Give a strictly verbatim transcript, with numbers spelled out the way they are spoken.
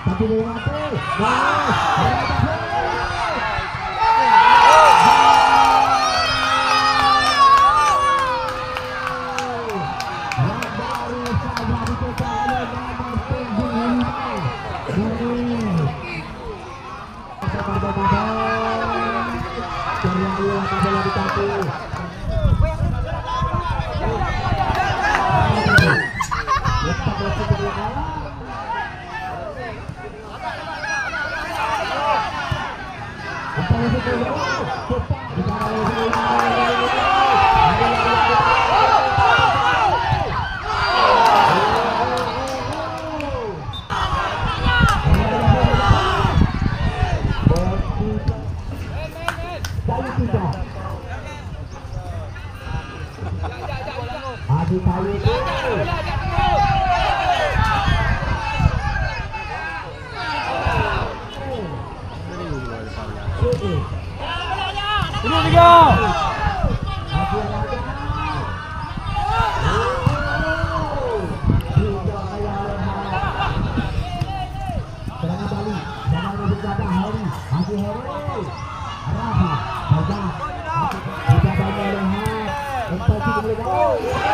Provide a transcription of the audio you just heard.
Satu dua satu. Wah. Yang baru saja dicetak oleh nomor punggung lima. Dari Ini tiga. Serangan balik, serangan balik, Haji Heri. Rafa, pegang. Sudah banyak lihat. Empat tiga boleh.